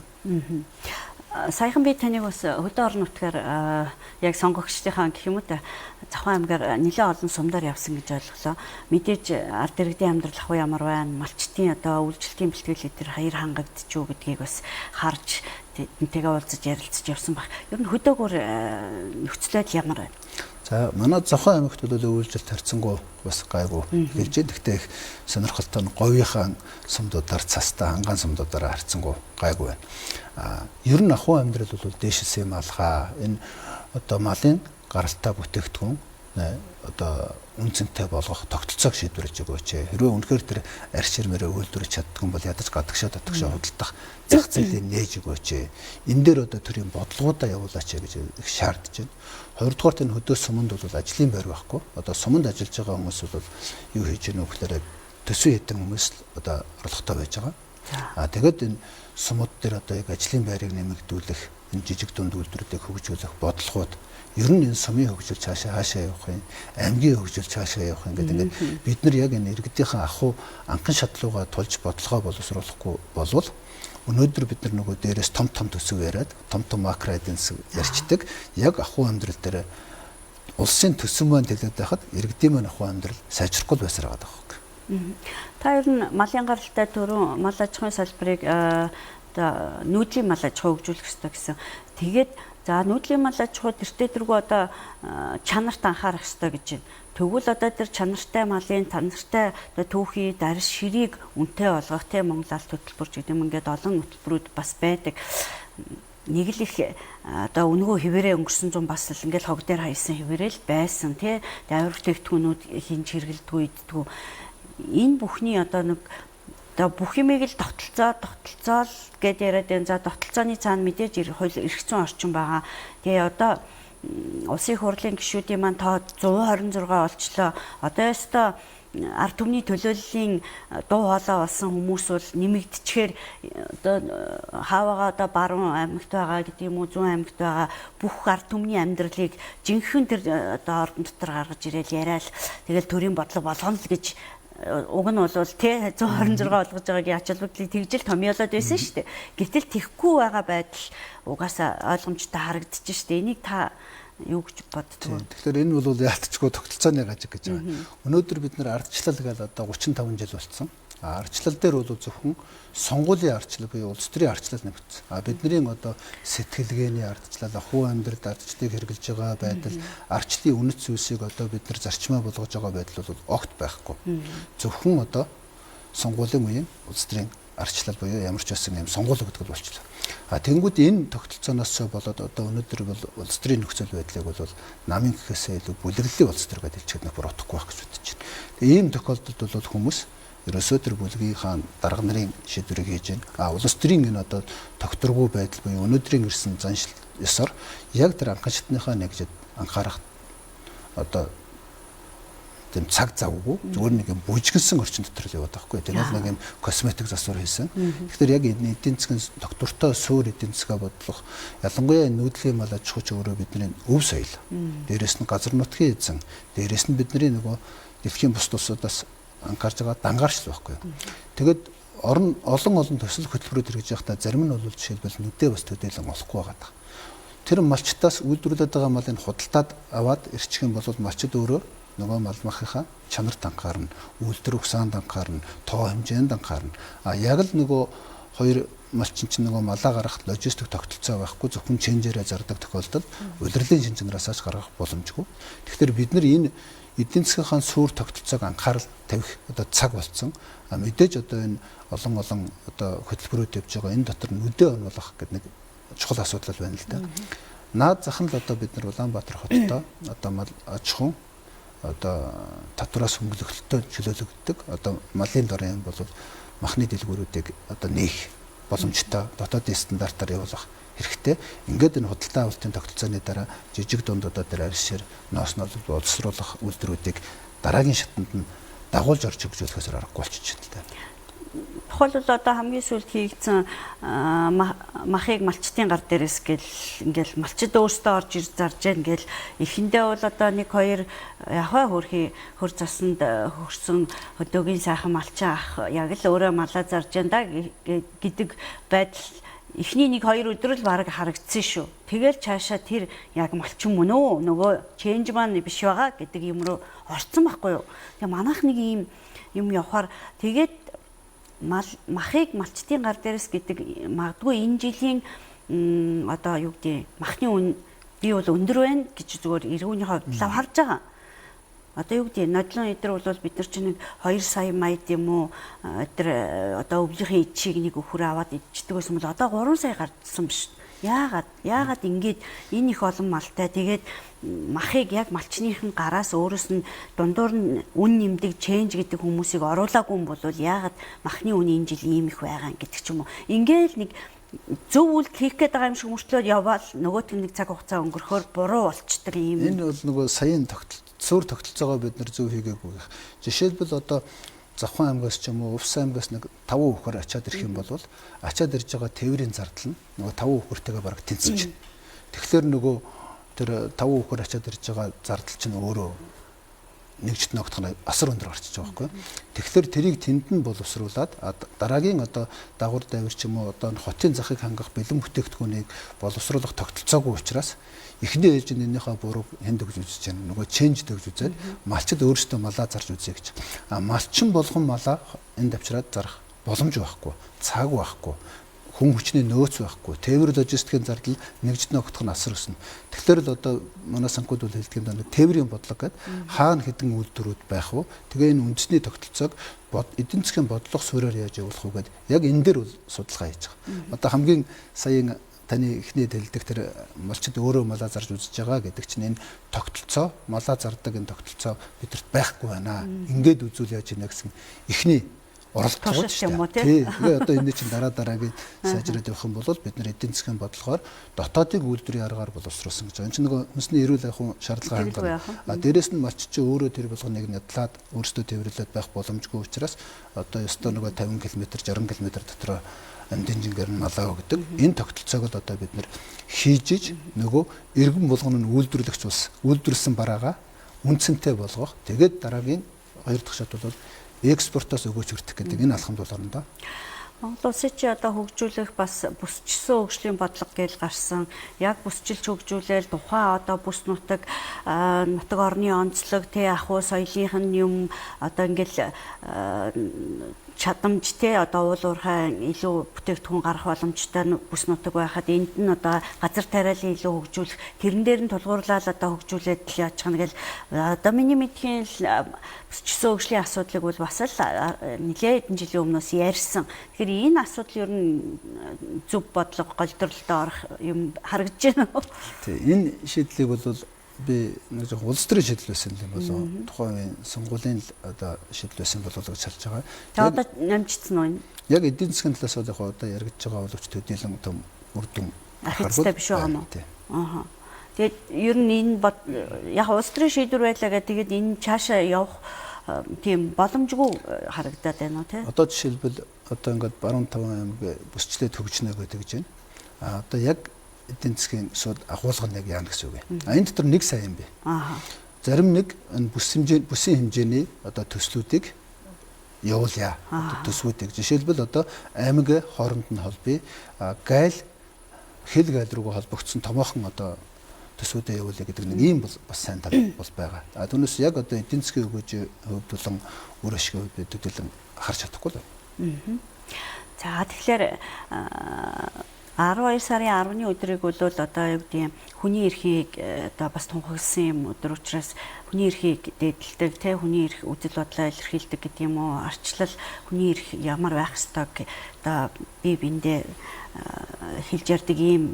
Саяхан би таныг бас хөдөө орон нутгаар яг сонгогчдынхаа гэх юм уу та Завхан аймгаар нэлээд олон сумдаар явсан гэж ойлголоо. Мэдээж ард иргэдийн амьдрал ах ямар байна, малчтын одоо үйлчлэлийн бэлтгэл энэ хаяр хангагдчих уу гэдгийг бас харж тэнтэйгээ уулзаж ярилцаж явсан баг. Ер нь хөдөөгөр нөхцөл байдал ямар байна? За манай Завхан аймагт бол үйлчлэлт харьцангуй бас гайгүй хэлж байна. Гэхдээ их сонирхолтой нь говийнхаа сумдуудаар цастай хангаан сумдуудаараа харьцангуй гайгүй байна. А ер нь ахуй амьдрал бол дээшилсэн малгай энэ одоо малын гаралтай бүтээгдэхүүн одоо үн цэнтэй болгох тогтолцоог шийдвэрлэж өгөөч. Хэрвээ үнэхээр тэр арч ирмээрээ үйлдвэрлэж чаддгүй бол ядаж гадагшаа татагшаа худалдах зах зээлийг нээж өгөөч. Энэ дээр одоо төрийн бодлогоудаа явуулаач гэж их шаардж байна. Хоёрдугаар энэ хөдөө суманд бол ажлын байр байхгүй. Одоо суманд ажиллаж байгаа хүмүүс бол юу хийж гэнэ вэ гэхээр төсвийн хэдэн хүмүүс л одоо орлоготой байж байгаа. А тэгэд энэ сумууд дээр одоо яг ажлын байрыг нэмэгдүүлэх, энэ жижиг дунд үйлдвэрүүдийг хөгжүүлэх бодлогууд ер нь энэ сумын хөгжил цаашаа хаашаа явах юм, аймгийн хөгжил цаашаа явах юм гэдэг ингээд бид нар яг энэ иргэдийнхээ ахуй анхан шатлуугаа тулж бодлогоо боловсруулахгүй болвол өнөөдөр бид нар нөгөө дээрээс том том төсөв яриад, том том макро эдийн засаг ярьчдаг. Яг ахуй амьдрал дээр улсын төсөв маань төлөөд байхад иргэдийн маань ахуй амьдрал сайжрахгүй байсаар байгаа байхгүй. Та ер нь малын гаралтай түрүүн мал аж ахуйн салбарыг одоо нүүдлийн мал аж ахуй хөгжүүлэх ёстой гэсэн. Тэгээд за нүүдлийн мал аж ахуй тэртээ тэргүй одоо чанарт анхаарах ёстой гэж байна. Тэгвэл одоо тэр чанартай малын чанартай одоо түүхий дарс ширийг үнэтэй болгох те Монгол алт хөтөлбөр ч гэдэг юм ингээд олон хөтөлбөрүүд бас байдаг. Нэг л их одоо өнгөө хэвээрээ өнгөрсөн зун бас л ингээл хог дээр хаясан хэвээрээ л байсан тий. Авир бүтээгдэхүүнүүд хинж хэрэглэдэггүй иддэггүй. Энэ бүхний одоо нэг одоо бүх юмыг л тогтолцоол гэд яриад байна. За тогтолцооны цаана мэдээж хууль эрх зүйн орчин байгаа. Тэгээ одоо улсын хурлын гишүүдийн маань тоо 126 олчлоо. Одоо ёстой ард түмний төлөөллийн дуу хоолой болсон хүмүүс бол нэмэгдчихээр одоо хаавагаа одоо баруун аймагт байгаа гэдэг юм уу зүүн аймагт байгаа бүх ард түмний амьдралыг жинхэнэ тэр одоо ордон дотор гаргаж ирээл яриад тэгэл төрийн бодлого болгоно л гэж уг нь бол тэ 126 болгож байгаагийн ач холбогдлыг тэгжил томьёолоод байсан шүү дээ. Гэтэл тэхгүй байгаа байдал угаасаа ойлгомжтой харагдчих шүү дээ. Энийг та юу гэж боддог вэ? Тэгэхээр энэ бол яалтчгүй тогтолцооны гажиг гэж байгаа. Өнөөдөр бид нар ардчлал гэж одоо 35 жил болцсон. Ардчлал дээр бол зөвхөн сонгуулийн ардчлал буюу улс төрийн ардчлал нэмэгдсэн. А бидний одоо сэтгэлгээний ардчлал, ахуй амьдралд ардчлалыг хэрэглэж байгаа байдал, ардчлалын үнэт зүйлсийг одоо бид нар зарчмаа болгож байгаа байдал бол огт байхгүй. Зөвхөн одоо сонгуулийн үеийн улс төрийн арчлал буюу ямар ч байсан юм сонгуул өгдөг болчихлоо. А тэнгууд энэ тогтолцооноос болоод одоо өнөөдөр бол улс төрийн нөхцөл байдлыг бол намын гэхээсээ илүү бүлэглэлийн улс төр гэдээ хэлчихээд нэг бүр утгагүй байх гэж бодож байна. Тэгээ ийм тохиолдолд бол хүмүүс ерөөсөө тэр бүлгийнхаа дарга нарын шийдвэрийг хийж байна. А улс төрийн энэ одоо тогтворгүй байдал буюу өнөөдрийн ирсэн заншил ёсоор яг тэр анхан шатныхаа нэгжид анхаарах одоо тийм цаг завгүй зүгээр нэг юм бүжгэлсэн орчин дотор л яваад байгаа хгүй. Тэр бол нэг юм косметик засвар хийсэн. Тэгэхээр яг энэ эдийн засгийн доктортой суур эдийн засгаа бодлох, ялангуяа нүүдлийн мал аж ахуйч өөрөө бидний өв соёл. Дээрээс нь газар нутгийн эзэн, дээрээс нь бидний нөгөө дэлхийн бусд улсуудаас анхаарч байгаа дангарчл байхгүй. Тэгэд орон олон төсөл хөтөлбөрүүд хэрэгжиж байхдаа зарим нь бол жишээлбэл нүдээ бас төдийлөн олохгүй байгаа. Тэр малчтаас үйлдвэрлээд байгаа малыг худалдаад аваад ирчих юм бол малчид өөрөө нөгөө мал махынхаа чанарт анхаарна, үйлдвэр угсаанд анхаарна, тоо хэмжээнд анхаарна. А яг л нөгөө хоёр малчин чинь нөгөө малаа гаргах логистик тогтолцоо байхгүй, зөвхөн ченжээрээ зардаг тохиолдолд улирлын шин чанараасаа ч гаргах боломжгүй. Тэгэхээр бид нар энэ эдийн засгийнхаа суур тогтолцоог анхаарал тавих одоо цаг болцсон. А мэдээж одоо энэ олон одоо хөтөлбөрүүд явж байгаа. Энэ дотор нүдээ онуулах гэдэг нэг чухал асуудал байна л да. Наад зах нь л одоо бид нар Улаанбаатар хоттой одоо мал аж ахуйн одоо татвараас хөнгөлөлтөд чөлөөлөгддөг одоо малын дорын бол махны дэлгүүрүүдийг одоо нээх боломжтой дотоодын стандартаар явуулах хэрэгтэй. Ингээд энэ худалдаа авалтын тогтолцооны дараа жижиг дунд одоо тэр арьсшэр ноос боловсруулах үйлдвэрүүдийг дараагийн шатанд нь дагуулж орж хөгжүүлэхээс аргагүй болчих юм л да. Тухайлбал одоо хамгийн сүүлд хийгдсэн махыг малчдын гар дээрээс гэл ингээл малчид өөртөө орж ир зарж гэн гэл эхэндээ бол одоо нэг хоёр яваа хөрхи хөр засанд хөрсөн хөдөөгийн сайхан малчин ах яг л өөрөө малаа зарж гэн да гэдэг байдал эхний нэг хоёр өдөр л бараг харагдсан шүү. Тэгэл цаашаа тэр яг малчин мөн үү нөгөө ченж маань биш байгаа гэдэг юм руу орцсон байхгүй юу. Тэгээ манайх нэг ийм юм явахаар тэгээд махыг малчдын гар дээрээс гэдэг магадгүй энэ жилийн одоо юу гэдэг махны үн би бол өндөр байна гэж зүгээр эргүүнийхээ хувьд лав харж байгаа. Одоо юу гэдэг нодлон эдэр бол бид нар чинь нэг 2 сая маяд юм уу эдэр одоо өвлийнхээ ичийг нэг өхөр аваад идчихдэг байсан бол одоо 3 сая гарсан биш. Яагаад ингэж энэ их олон малтай тэгээд махыг яг малчныхан гараас өөрөөс нь дундуур нь үн нэмдэг ченж гэдэг хүмүүсийг оруулаагүй юм бол яагаад махны үн энэ жил ийм их байгаа гэдэг ч юм уу. Ингээл нэг зөв үйлдэл хийх гээд байгаа юм шиг мөртлөө яваал нөгөөт нь нэг цаг хугацаа өнгөрөхөөр буруу болчдөг юм. Энэ бол нөгөө саяын суурь тогтолцоогоо бид нар зөв хийгээгүй. Жишээлбэл одоо Завхан аймгаас ч юм уу Увс аймгаас нэг 5 үхэр ачаад ирэх юм бол ачаад ирж байгаа тээврийн зардал нь нөгөө 5 үхэртэйгээ бараг тэнцэж байна. Тэгэхээр нөгөө тэр 5 үхэр ачаад ирж байгаа зардал чинь өөрөө нэгжт ногдох нь асар өндөр гарчиж байгаа байхгүй. Тэгэхээр тэрийг тэнд нь боловсруулад дараагийн одоо дагвар дайвар ч юм уу одоо хотын захыг хангах бэлэн бүтээгдэхүүнийг боловсруулах тогтолцоогүй учраас эхний ээлжинд энэнийхээ бурууг хэн дөгж үзэж байна. Нөгөө ченж дөгж үзээд малчид өөрсдөө малаа зарж үзье гэж. А малчин болгон малаа энд авчираад зарах боломж байхгүй, цаг байхгүй, хүн хүчний нөөц байхгүй, тээвэр логистикийн зардал нэгжид ногдох нь асар өснө. Тэгэхээр л одоо манай санхүүд бол хэлдэг юм да тээврийн бодлого гэдэг хаана хэдэн үйлдвэрүүд байх вэ? Тэгээ энэ үндэсний тогтолцоог эдийн засгийн бодлого суурьаар яаж явуулах вэ гэдэг яг энэ дээр бол судалгаа хийж байгаа. Одоо хамгийн саяын таны эхний дэлдэг тэр малчид өөрөө малаа зарж үзэж байгаа гэдэг чинь энэ тогтолцоо, малаа зардаг энэ тогтолцоо бидэрт байхгүй байна. Ингээд үзүүл яаж ийнэ гэсэн эхний оролдлого шүү дээ. Тэгээ одоо энэ чинь дараа дараагийн сайжраад явах юм бол бид нар эдийн засгийн бодлогоор дотоодыг үйлдвэрийн аргаар боловсруулсан гэж байгаа. Энэ чинь нөгөө хүнсний эрүүл ахуйн шаардлага хангана. А дээрэс нь малч чинь өөрөө тэр болгоныг нядлаад өөрсдөө тээвэрлээд байх боломжгүй учраас одоо ёстой нөгөө 50 км 60 км дотроо амьдын жингээр нь малаа өгдөг. Энэ тогтолцоог л одоо бид нэр хийж иж нөгөө иргэн болгоно нь үйлдвэрлэгч улс үйлдвэрлэсэн бараагаа үнцэнтэй болгох. Тэгээд дараагийн хоёр дахь шат бол экспортоос өгөөж хүртэх гэдэг энэ алхамд бол орно доо. Монгол улсыг чи одоо хөгжүүлэх бас бүсчсэн хөгжлийн бодлого гэж гарсан. Яг бүсчилж хөгжүүлээл тухайн одоо бүс нутаг нутаг орны онцлог тэ ахуй соёлынх нь юм одоо ингээл Чадамж те одоо уул уурхай илүү бүтээгдэхүүн гарах боломжтой бүс нутаг байхад энд нь одоо газар тариалан илүү хөгжүүлэх тэрэн дээр нь тулгуурлаад одоо хөгжүүлээд л яачих нь гэл одоо миний мэдхийн л бүсчсэн хөгжлийн асуудлыг бол бас л нэлээд хэдэн жилийн өмнөөс ярьсан. Тэгэхээр энэ асуудал ер нь зөв бодлого голдролтой орох юм харагдаж байна уу? Тий, энэ шийдлийг бол би нэг жоохон улс төрийн шийдэл байсан юм болов тухайн үеийн сонгуулийн одоо шийдэл байсан болов гэж харж байгаа. Тэгээ одоо намжчихсан уу энэ? Яг эдийн засгийн талаас бол яг одоо яригдж байгаа боловч төдийлөн том үр дүн гарахгүй биш байгаа юм уу? Аа. Тэгээд ер нь энэ яг улс төрийн шийдвэр байлаа гэдэг тэгээд энэ цаашаа явах тийм боломжгүй харагдаад байна уу те? Одоо жишээлбэл одоо ингээд баруун таван аймаг бүсчлээд хөгжнө гэдэг гэж байна. А одоо яг эдийн засгийн суд агуулга нь яг яана гэсэн үг юм. А энэ дотор 1 сая юм бэ. Аа. Зарим нэг энэ бүсийн хэмжээний одоо төслүүдийг явуулъя. Одоо төсвүүдийг жишээлбэл одоо аймаг хооронд нь холбоё. Гайл хил гайл рүүгээ холбогдсон томоохон одоо төсвүүдээ явуулъя гэдэг нэг ийм бол бас сайн тал бол байгаа. А түүнээс яг одоо эдийн засгийн өгөөж хувьд болон үр ашигын хувьд төдийлөн харж чадахгүй л байна. За тэгэхээр 12 сарын 10-ны өдрийг бол одоо юу гэдэг юм хүний эрхийг одоо бас тунхагласан юм өдөр учраас хүний эрхийг дээдэлдэг те хүний эрх үзэл бодлоо илэрхийлдэг гэдэг юм уу арчлал хүний эрх ямар байх ёстой одоо бие биендээ хэлж ярьдаг ийм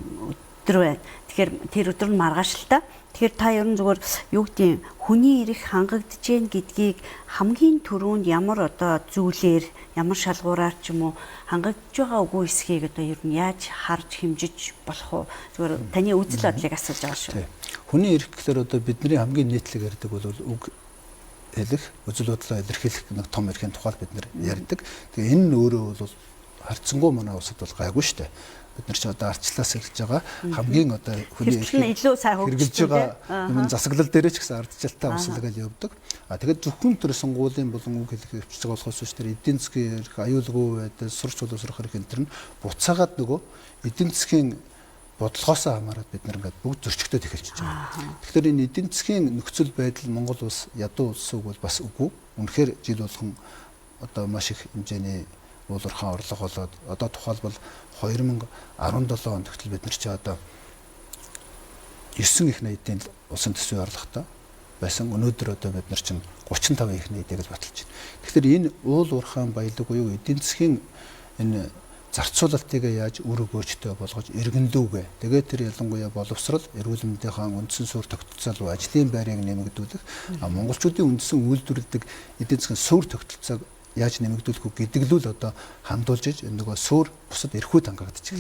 өдөр байна. Тэгэхээр тэр өдөр нь маргааш л та. Тэгэхээр та ер нь зүгээр юу гэдэг юм хүний эрх хангагдаж гэн гэдгийг хамгийн түрүүнд ямар одоо зүйлээр ямар шалгуураар ч юм уу хангагдж байгаа үгүй эсхийг одоо ер нь яаж харж хэмжиж болох вэ? Зүгээр таны үзэл бодлыг асууж байгаа шүү. Хүний эрх гэхээр одоо бидний хамгийн нийтлэг ярьдаг бол үг хэлэх, үзэл бодлоо илэрхийлэх нэг том эрхийн тухай бид нар ярьдаг. Тэгээ энэ нь өөрөө бол харьцангуй манай улсад бол гайгүй шүү дээ. Бид нар ч одоо ардчлаас ирж байгаа хамгийн одоо хүний эрхийг илүү сайн хэрэгжилж байгаа юм засаглал дээрээ ч гэсэн ардчлалтай услал явдаг. А тэгээд зөвхөн тэр сонгуулийн болон үг хэлэх өвчж байгаа болохоос биш тэр эдийн засгийн эрх, аюулгүй байдал, сурч боловсрох эрх энэ төр нь буцаагаад нөгөө эдийн засгийн бодлогоос хамаарат бид нар ингээд бүгд зөрчигдөд эхэлж байгаа. Тэгэхээр энэ эдийн засгийн нөхцөл байдал Монгол улс ядуу улс үг бол бас үгүй. Үнэхээр жил болгон одоо маш их хэмжээний уул уурхайн орлого болоод одоо тухайлбал 2017 онд хүртэл бид нар чи одоо 9 их нийтийн улсын төсвийн орлоготой байсан. Өнөөдөр одоо бид нар чинь 35 их нийтийг л баталж байна. Тэгэхээр энэ уул уурхайн баялаг буюу эдийн засгийн энэ зарцуулалтыг яаж үр өгөөжтэй болгож иргэнлүүгээ. Тэгээд тэр ялангуяа боловсрол, эрүүл мэндийнхаа үндсэн суурь тогтолцоо руу ажлын байрыг нэмэгдүүлэх, монголчуудын үндсэн үйлдвэрлэдэг эдийн засгийн суурь тогтолцоог яаж нэмэгдүүлэх үү гэдэг л одоо хандуулж иж энэ нөгөө суурь бусад эрхүүд хангагдчих.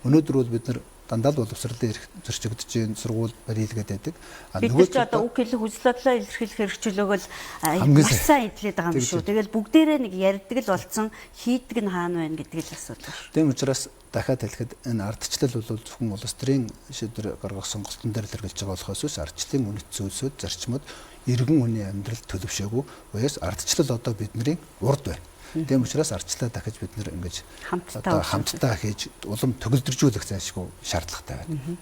Өнөөдөр бол бид нар дандаа л боловсролын эрх зөрчигдөж байна, сургууль барийл гэдэг. А нөгөө ч одоо үг хэлэх, үзэл бодлоо илэрхийлэх эрх чөлөөгөө л маш сайн эдлээд байгаа юм шүү. Тэгэл бүгдээрээ нэг ярьдаг л болсон, хийдэг нь хаана байна гэдэг л асуудал шүү. Тийм учраас дахиад хэлэхэд энэ ардчлал бол зөвхөн улс төрийн шийдвэр гаргах сонголтон дээр л хэрэгжилж байгаа болохоос биш ардчлалын үнэт зүйлсүүд, зарчмууд иргэн хүний амьдрал төлөвшөөгүй. Уяас ардчлал одоо бидний урд байна. Тийм учраас ардчлалаа дахиж бид нэр ингэж хамтдаа хийж улам төгөлдржүүлэх зайлшгүй шаардлагатай байна.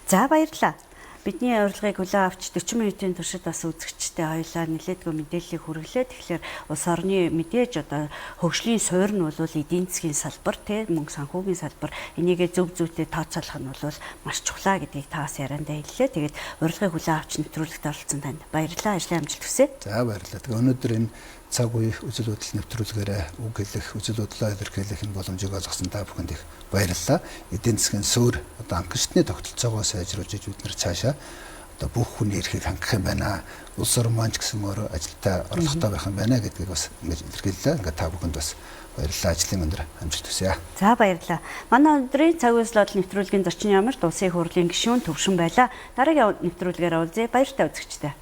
За баярлалаа. Бидний урилгыг хүлээн авч 40 минутын туршид бас үзэгчтэй хоёлаа нэлээдгүй мэдээллийг хүргэлээ. Тэгэхээр улс орны мэдээж одоо хөгжлийн суурь нь бол эдийн засгийн салбар тий мөн санхүүгийн салбар энийгээ зөв зүйтэй тооцоолох нь бол маш чухлаа гэдгийг та бас яриандаа хэллээ. Тэгээд урилгыг хүлээн авч нэвтрүүлэгт оролцсон танд баярлалаа. Ажлын амжилт хүсье. За баярлалаа. Тэгээ өнөөдөр энэ цаг үеийн үзэл бодол нэвтрүүлгээрээ үг хэлэх, үзэл бодлоо илэрхийлэх энэ боломжийг олгосон та бүхэнд их баярлалаа. Эдийн засгийн суурь одоо анхшны тогтолцоогоо сайжруулж бид нар цаашаа одоо бүх хүний эрхийг хангах юм байна. Улс орон маань ч гэсэн өөрөө ажилтаа орлоготой байх юм байна гэдгийг бас ингэж илэрхийллээ. Ингээд та бүхэнд бас баярлалаа. Ажлын өндөр амжилт хүсье. За баярлалаа. Манай өнөөдрийн цаг үеийн бодол нэвтрүүлгийн зочин ямарт улсын хурлын гишүүн Төвшин байлаа. Дараагийн нэвтрүүлгээр уулзъя. Баяртай үзэгчдээ.